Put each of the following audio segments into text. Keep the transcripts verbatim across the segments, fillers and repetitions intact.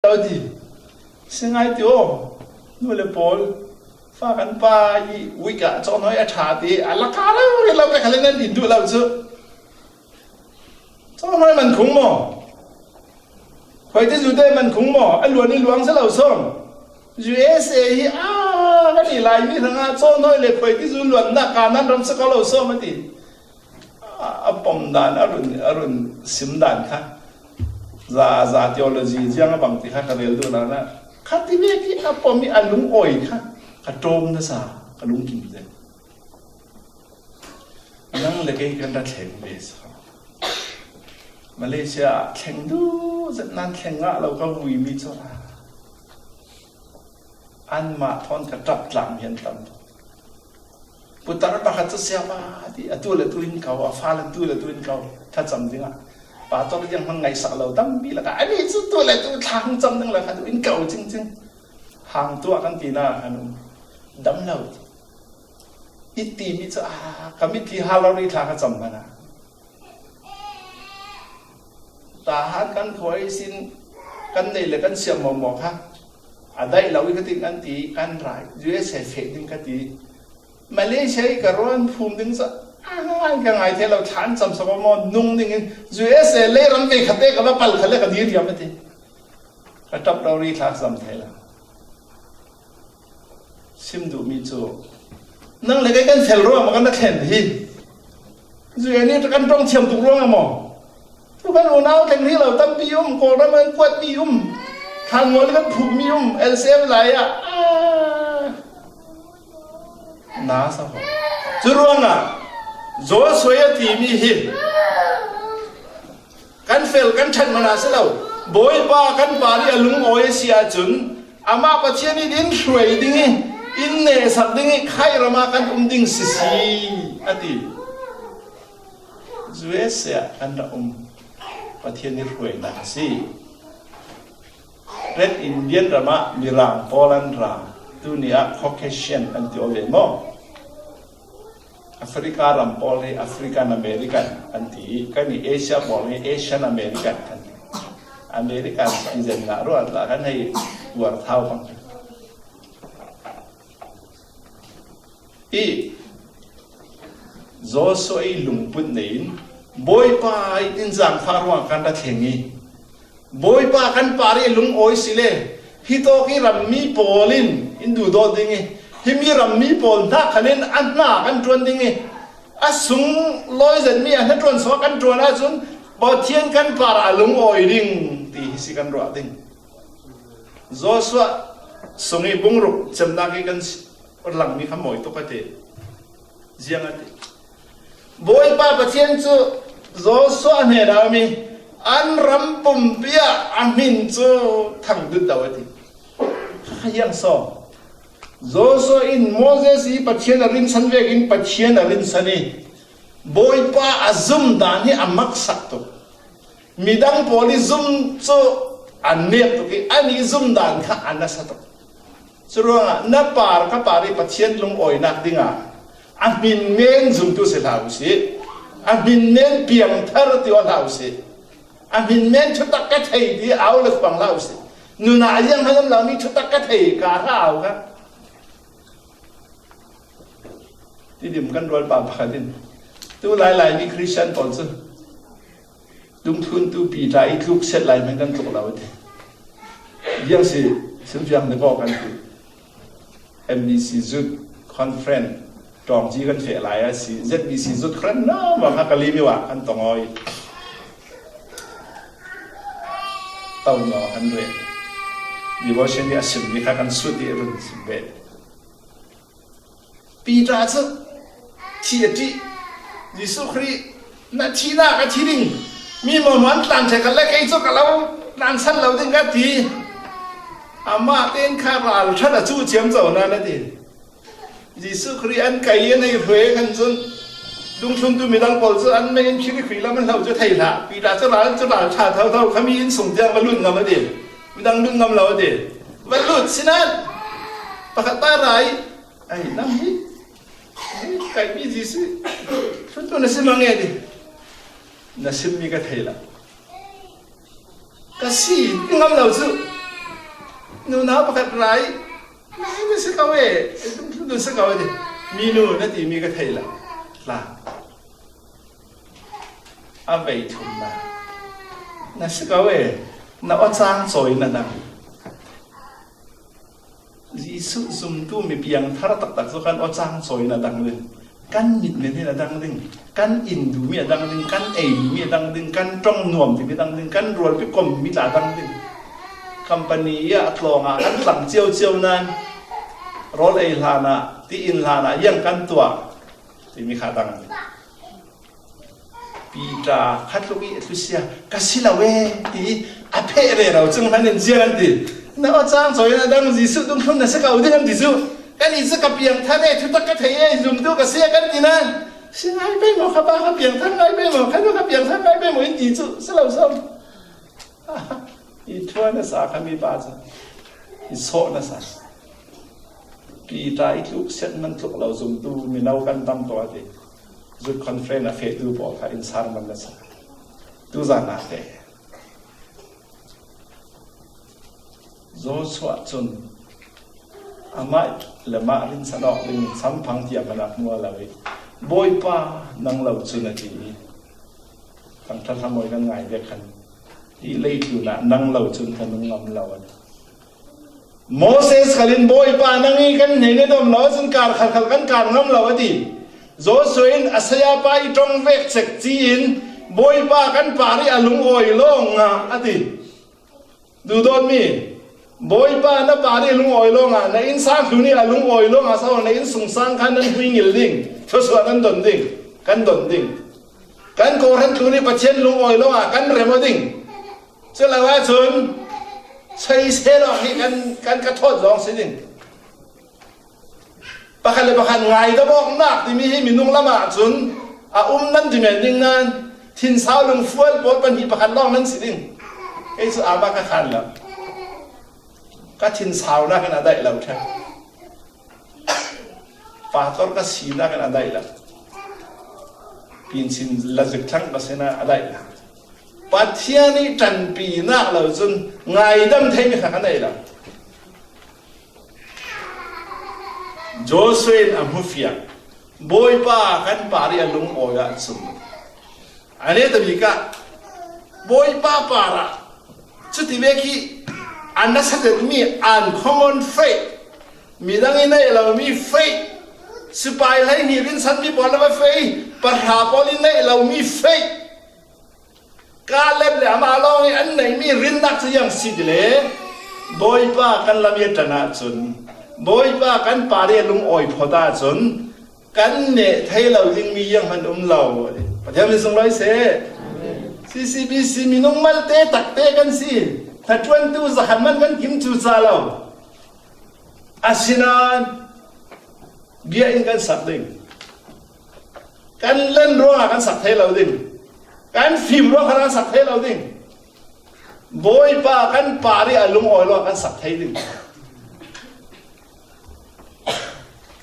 Aw ti, si ngai ti aw, nu le pawl, fa kan pa i wik ah cawhnawi a ṭha ti, a laka lo ri lo pek kha le nan in duh lo cu. Cawhnawi man khung maw? Khuaiti zute man khung maw? A luan i luang si lo sawm. U S A hi a kan i Laimi hrangah cawhnawi le khuaiti zu luannak ka nan ram si ko lo sawm a ti. A, a pom dan, a run, a run sim dan kha. Za, za theology ziang a bang ti kha ka rel duh dan ah. Kha ti vek i a pom i a lungawi kha. Ka ṭawm nasa, ka lungkim zel. Nang le kei kan ra thleng ve sa. Malaysia ah thleng duh zet nan thleng ngah lo ka vuimi cu a. Anmah thawn ka ṭap tlang hi an tam. Putar pakhat cu siapa ti, a tu le tu in ko, a fale tu le tu in ko, thlacam dingah. Pastor ziang hmang ngaihsak lo tampi lakah, ani cu tu le tu thla hung cam ding lakah tu in ko cingcing. Hang tuah kan ti na kan um. Dam lo. I timi cu, a, ka mitthli hal lo rih thla ka cam hmanh a. Tahan kan khua i sin kan neih le kan siam mawmaw kha. A daih lo i ka ti kan ti kan rai. U S A feh ding ka ti. Malaysia i ka ruan phum ding cu a ngai ka ngai thei lo thlan cam sa maw nung ding in U S A lei ram ve khat te ka va pal kha le ka dir riam a ti. Ka ṭap rori thla ka cam thei lo. Sim duhmi cu nang le kei kan fel ruangah kan rak thlen hi. Zui nih kan ṭong thiam tuk ruangah maw? Tu kan unau thleng rih lo tampi um, Kawlram kan kuatmi um, Thlanmual kan phukmi um, L C M lai ah, ah, na sa ho. Cu ruangah Joshua a timi hi kan fel kan ṭhat hmanh a si lo. Bawipa kan par i a lungawi a si ahcun amah Pathian in in hruai ding i in nehsak ding i khaih ram ah kan um ding sisi a ti. U S A ah kan rak um Pathian i hruainak a si. Red Indian ram ah Mirang pawl an ra, tuni ah Caucasian an ti aw ve maw? Africa ram pawl hi African American an ti i, kan i Asia pawl hi Asian American an ti. American i zen ngah ruat la kan hei uar thau pang. I Joshua i lungput nei in Bawipa i in zaangfah ruang kan ra thleng i Bawipa kan par i lungawi si le, hi tawk i rammi pawl in in duhdawt ding i, himi rammi pawl hna khan in a hna kan ṭuan ding i, a sung lawi zetmi a hnaṭuan sungah kan ṭuan ahcun Pathian kan par a lungawi ding ti hi si kan ruah ding. Joshua sung i bungruk cemnak i kan langmi kha mawi tuk a ti. Ziang a ti. Bawipa Pathian cu Joshua hnenah a um i an ram pumpi ah a hmin cu thang dut lo a ti. Kha hiang saw. Joshua in Moses i Pathian a rinsan vekin Pathian a rinsan i Bawipa a zumdan hi a maksak tuk. Midang pawl i zum cu an nek tuk i an i zumdan kha an nasa tuk. Curuangah na par ka par i Pathian lungawinak dingah a hmin men zumtu si hlah u sih. A hmin men piangthar ti aw hlah u sih. A hmin men thutak ka thei ti au le pang hlah u sih. Nunah a ziang hmanh an lomi thutak ka thei ka hra au kha. Tidim kan rualpa pakhat in tu lailai mi Christian pawl cu dungthluntu Peter i tluk set lai hmanh kan tluk lo ti. Ziang si, simfiang ni ko kan ti. M B C Youth Conference tawngci kan feh lai a si. Z B C Youth Conference na ma kha ka lim i wah kan tong aw i tau naw kan rel. Devotion i a sim mi kha kan sut i run sim ve. Peter cu thi a ṭih. Jesuh Khrih, na thihnak a thi ding. Mi hmuahhmuah an tlan ṭheh kha le kei cu ka lo tlansan lo ding ka ti. Amah tein kha ralṭhat a cu ciamco nan a ti. Jesuh Khrih an kai i an hei hruai khan cun dungthluntu midang pawl cu an mei an phir i khui lam an hlo cu thei hlah. Peter cu ral cu ralṭha thotho kha mi inn sung tiang va lut ngam a ti. Midang lut ngam lo a ti. Va lut sinan pakhat pa ra i Ai, nang hi, hi kaihmi Jesuh ṭhuttu na si mang nge ti. Na simmi ka thei lo. Ka si, ti ngam lo cu. Nunau pakhat rai, na si kau e, dungthlum na si kau e ti. Minu na timi ka thei lo. Tla. A vei thumna, na si kau e, na awcang cawina dang. Jesuh zumtu mi piangthar taktak cu kan awcang cawina dang ding, kan mitmen hi a dang ding, kan in dumi a dang ding, kan ei dumi a dang ding, kan ṭong nuam timi a dang ding, kan rualpi kom mi tla a dang ding. Company ah a tlawngah kan tlang ciocio nan, rawl ei hlanah, ti in hlanah, yang kan tuah timi kha a dang ding. Peter khat luk i a thlusia, ka si lo e, ti a pheh rero chung hman in ziang an ti. Na awcang cawina dang Jesuh dungthlum na si kau ding an ti cu. Kan i cu ka piangthar e, thutak ka thei e, zumtu ka si e kan ti nan. Si ngai pei maw, kha pa kha piangthar ngai pei maw, kha nu kha piangthar ngai pei maw in ti cu, si lo sawm. I thuan a sa kha mi pa cu i sawh na sa. Peter i tluk siat man tluk lo zumtu mino kan tam taw a ti. Youth conference a fehtu pawl kha in sermon na sa. Tuzan ah te Joshua cun amah le mah rinsan awk ding samphang tiang khan a hmual lo i, Bawipa, nang lo cun a ti i, kan ṭhathlam awi kan ngai dek khan, hi leitlun ah nang lo cun ka nung ngam lo a ti. Moses khalin, Bawipa, nang i kan hnein i dom lo ahcun kar khalkhal kan kar ngam lo a ti. Joshua in a sayapa i ṭong vek cek ci-in, Bawipa, kan par i a lungawi lawngah a ti. Duhdawtmi, Bawipa, na par i a lungawi lawngah, na innsang hlun i a lungawi lawngah so na innsungsang kha nan huingil ding, thluasuah nan don ding, kan don ding. Kan kawhhran tlun i Pathian lungawi lawngah kan rem aw ding. Cu lo ahcun, soisel awk hi kan, kan ka thawt zong si ding. Pakhat le pakhat ngaidam awknak timi hi minung lam ahcun a um nan ti men ding nan, thinsau lungfual pawl pahnih pakhat lawng nan si ding. Kei cu ama ka khan lo. Ka thinsaunak in a daih lo ṭhan. Pastor ka sinak in a daih lo. Pinchin lazik thlang ka sinak a daih lo. Pathian i ṭanpinak lo cun ngaidam theimi kha ka nei lo. Joshua in a hmufiang, Bawipa kan par i a lungawi ah cun, a neta bik ah Bawipa parah cuti vek hi a nasa zetmi uncommon faith, midang i neih lomi faith, sipai hleihnih rinsanmi pawl a va faith, pahra pawl i neih lomi faith, Kaleb le amah lawng i an neihmi rinnak cu ziang si ti le, Bawipa kan lam i a ṭan ahcun, Bawipa kan par i a lungawi phawt ahcun, kan neh thei lo dingmi zianghman um lo. Pathian min sunglawi seh. C C B C minung malte takte kan si. Hnaṭuantu zahman kan kim cuca lo. Asinain biakinn kan sak ding. Kan len ruangah kan sak thei lo ding. Kan fim ruang khan kan sak thei lo ding. Bawipa kan par i a lungawi ruangah kan sak thei ding.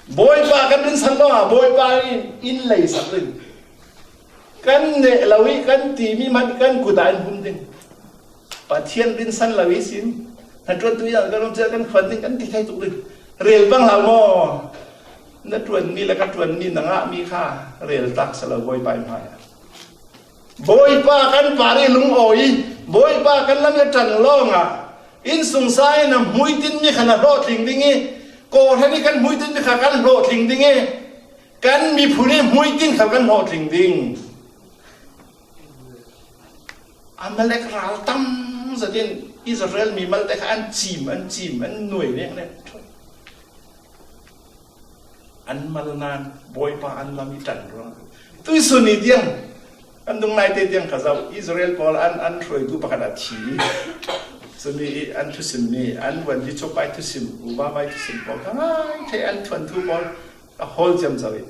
Bawipa kan rinsan lawngah Bawipa in in lei sak ding. Kan neh lo i kan timi hmanh kan kut ah in hum ding. Pathian rinsan lo ihsin hnaṭuantu i kan um cia kan khuan ding kan ti thei tuk ding. Rel bang hlah maw? Na ṭuanmi le ka ṭuanmi na ngahmi kha rel tak si lo Bawipa i hmaiah. Bawipa kan par i lungawi, Bawipa kan lam i a ṭan lawngah innsungsang in a hmuitinmi kha na hlawhtling ding i, kawhhran i kan hmuitinmi kha kan hlawhtling ding i, kan miphun i hmuitin khal kan hlawhtling ding. Amalek ral tam zat in Israel mi malte kha an cim, an cim, an nuai vek le an mal nan Bawipa an lam i ṭan ruang. Tuisun ni tiang, an dung naite tiang kha zoh, Israel pawl an, an hruaitu pakhat a thi. Cumi an thusimmi, an vuanci chuakpai thusim, uba bai thusim pawl kha ngai thei, an thuanthu pawl a hawl ciamco i.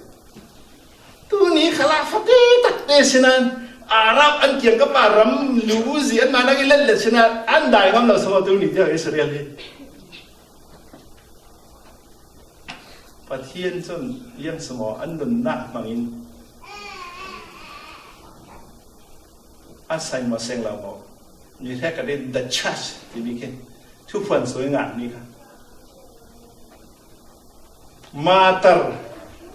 Tuni khalah fate takte si nan, Arab an kiangkap ah ram lubuzi an manak i letlet si nan, an dai ngam lo samaw tuni tiang Israel hi. Pathian cun liangsumaw an nunnak hmangin a sai maw seng lo maw? Ni hrek a din the church timi khin Thuphuan suai ngat mi kha. Martyr.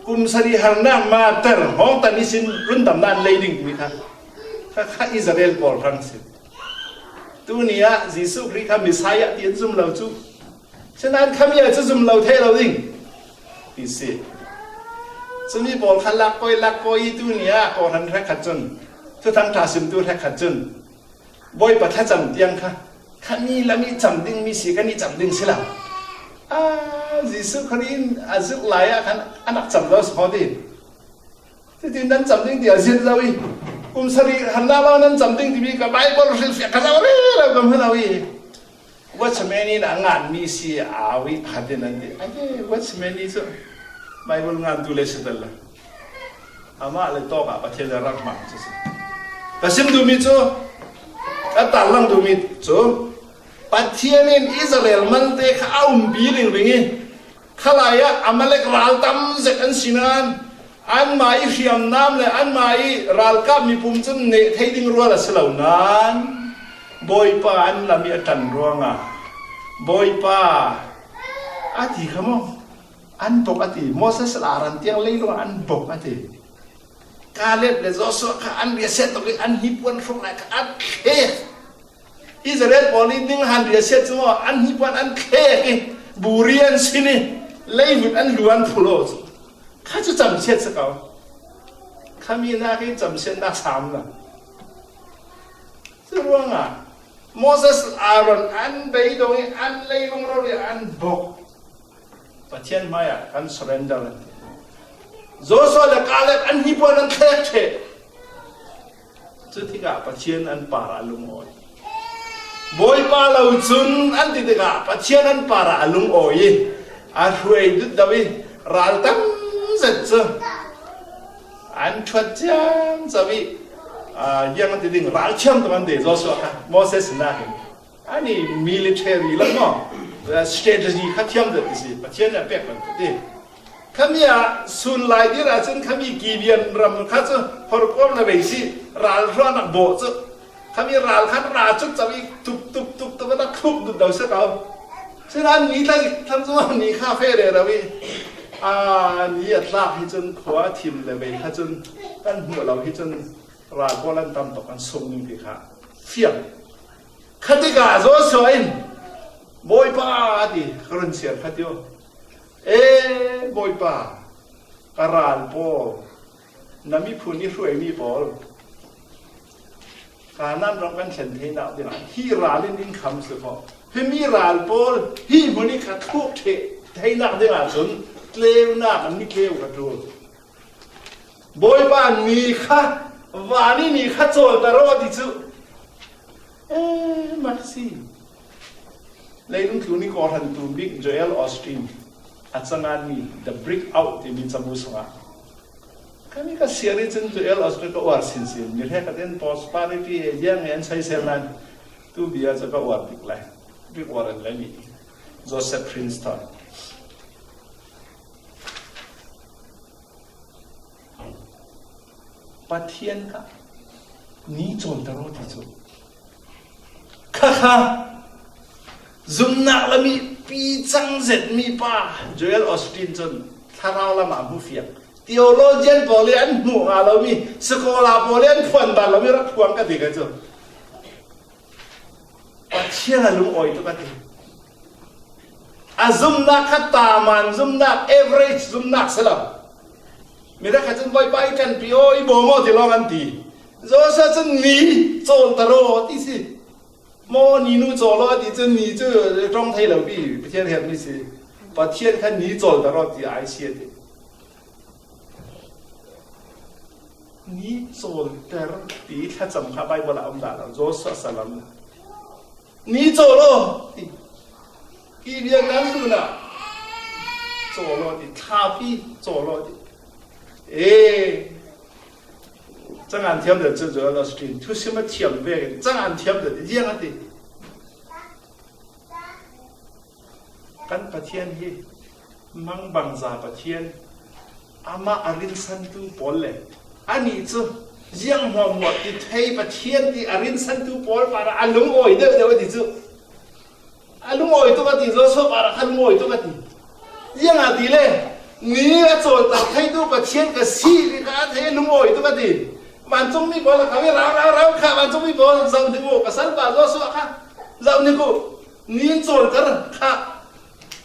Kum sari harnak martyr. Hong tan ihsin rundamna an lei ding mi kha. Kha, kha Israel pawl hrang si. Tuni ah Jesuh Khrih kha Messiah ti an zum lo cu. Sinan khami ah cu zum lo thei lo ding. Ti si. Cumi pawl kha lakpoi, lakpoi i tuni ah kawhhran hrekkhat cun, Thuthang ṭha simtu hrekkhat cun, Bawipa thlacam tiang kha, khami lam i cam ding mi si, kan i cam ding si lo. Ah, Jesuh Khrih in a zirh lai ah khan a nak cam lo si kho ti. Cutin nan cam ding ti a zirh lo i, kum sari harnak lo nan cam ding timi ka Baibal hrilhfiah ka zoh rih lo ka hmu lo i. Watchman in a ngan mi si au i, pakhat in an ti. A ke Watchman i cu Baibal ngantu le si tal lo. Amah le tawk ah Pathian le rak hmang cu si. Ka sim duhmi cu, ka tarlang duhmi cu, Pathian in Israel malte kha a umpi ringring i, khalai ah Amalek ral tam zet an si nain, anmah i hriamnam le anmah i ralkap mipum cun neh thei ding rual a si lo nain, Bawipa an lam i a ṭan ruangah, Bawipa a ti kha maw? An bok a ti. Moses le Aaron tiang leilung ah an bok a ti. Kaleb le Joshua kha an riahsiat tuk i an hnipuan hrawk lai kha an thlek. Israel pawl i ding han riahsiat cu maw, an hnipuan an thlek i, buri an sin i, leivut an luan phulh aw cu. Kha cu camsiat si ko. Khami nak i camsiatnak sam lo. Curuangah Moses, Aaron an beidong i an leilung rori an bok. Pathian hmaiah kan surrender an ti. Joshua le Kaleb an hnipuan an thlek ṭheh. Cu tikah Pathian an par a lungawi. Bawipa lo cun an ti tikah Pathian an par a lungawi i a hruai dutdo i ral tam zet cu an ṭhuat ciamco i, aa, ziang an ti ding, ralthiam tuk an ti Joshua kha Moses nakin. Ani military lo maw, strategy kha thiam zet ti si, Pathian a pek bantuk ti. Khami ah sun lai dir ahcun khami Gibeon ram kha cu horkuam le vei si, ral hruahnak bawh cu. Khami ral khan ra cuk co i tuk, tuk, tuk, tuk, a rak thluk dut do si ko. Sinain mi tla thlam cu ni kha feh rero i, aa, ni a tlak hi cun khua thim le vei kha cun kan hmuh lo hi cun ral pawl an tam tuk kan sung ning ti kha fiang. Khatikah Joshua in, "Bawipa," a ti, ka run siar kha tio. "E, Bawipa, ka ral pawl, na miphun i hruaimi pawl, Kanaan ram kan thlen theinak dingah hi ral in in kham si ko. Himi ral pawl hi hmun i ka thuk ṭheh theinak dingah cun tleunak, mi tleu ka ṭul. Bawipa, ni kha, van i ni kha cawlter aw," ti cu. Eh, mak si. Leilung tlun i kawhhrantu bik Joel Osteen a canganmi The Break Out timi cabu sungah, kami ka siar i cun Joel Osteen ka uar sinsin. Mi hrekkhat in prosperity he ziang he an saisel nan tu bia cu ka uar bik lai. Bik uar an lami Joseph Prince thawn. Pathian kha ni cawlter aw ti cu. Kha kha zumnak lam i pi cang zetmi pa Joel Osteen cun thlarau lam ah hmufiang. Theologian pawl i an hmuh hnga lomi, scholar pawl i an phuan dan lomi rak phuang ka ti ka cu. Pathian a lungawi tuk a ti. A zumnak kha taman zumnak, average zumnak si lo. Mi hrekkhat cun, "Bawipa, i ṭanpi aw, i bawm aw," ti lawng an ti. Joshua cun, "Ni cawlter aw," ti si. Maw, ni nu cawl aw ti cun ni cu ṭong thei lo pi, Pathian herhmi si. Pathian kha ni cawlter aw ti a si a ti. Ni cawlter ti thlacam kha Baibal ah a um dah lo, Joshua salam lo. Ni cawl aw ti. Gibeon nan tlun ah cawl aw ti, thlapi cawl aw ti. Ee, cangan thiam deuh cu Joel Osteen thusim a thiam vekin cangan thiam deuh ti, ziang a ti. Kan Pathian hi mangbangza Pathian, amah a rinsantu pawl le anih cu ziang hmuahhmuah ti thei Pathian ti a rinsantu pawl parah a lungawi deuhdeuh a ti cu. A lungawi tuk a ti, Joshua para kha lungawi tuk a ti. Ziangahtile, ni a cawltar theitu Pathian ka si ti kha a thei, lungawi tuk a ti. Vancungmi pawl a kha, rau, rau, rau kha, vancungmi pawl, zauh ni uh, ka salpa Joshua kha, zauh ni uh, ni cawltar kha,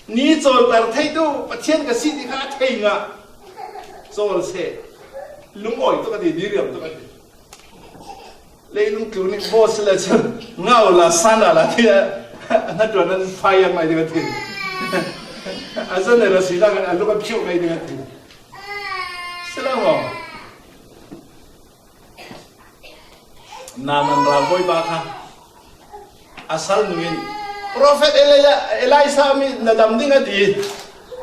ni cawltar theitu Pathian ka si ti kha a thei ngah. Cawl seh, lungawi tuk a ti, ni riam tuk a ti. Leilung tlur nih bawl sila cu, ngau la, san la, la ti a, na tuan an fai an mai ding a ti. A zan a si dah a luk a phiu mai ding a ti. Sila maw? Naaman ralbawipa kha a sal nungin, Prophet Elijah, Elisha mi na dam ding a ti.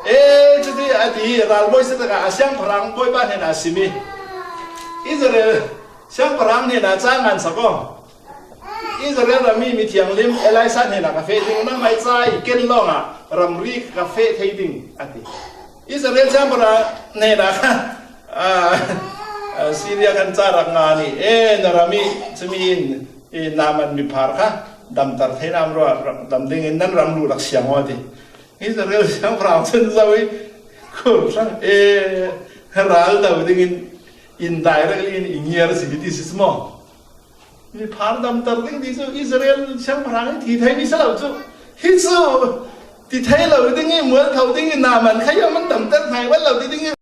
E, cuti a ti, ralbawi si takah a siangpahrang bawipa hnenah a simi. Israel siangpahrang hnenah ca ngan sak aw. Israel rammi mithianghlim Elisha hnenah ka feh ding, nangmah i ca i ken lawngah ramri ka feh thei ding, a ti. Israel siangpahrang hnenah kha, ah, ah, Syria khan ca rak ngan i, e, na ram i cumi in, i Naaman miphar kha damter thei nam ruah rak dam dingin nan ram luh rak siang aw, a ti. Israel siangpahrang cun zo i, khur hrang, e, ral do dingin, indirectly in i ngiar si ti si maw? Miphar damter ding ti cu Israel siangpahrang hi thi theimi si lo cu. Hi cu ti thei lo ding i, mual tho ding i, Naaman kha i a man damter hna i, wan lo ti ding i,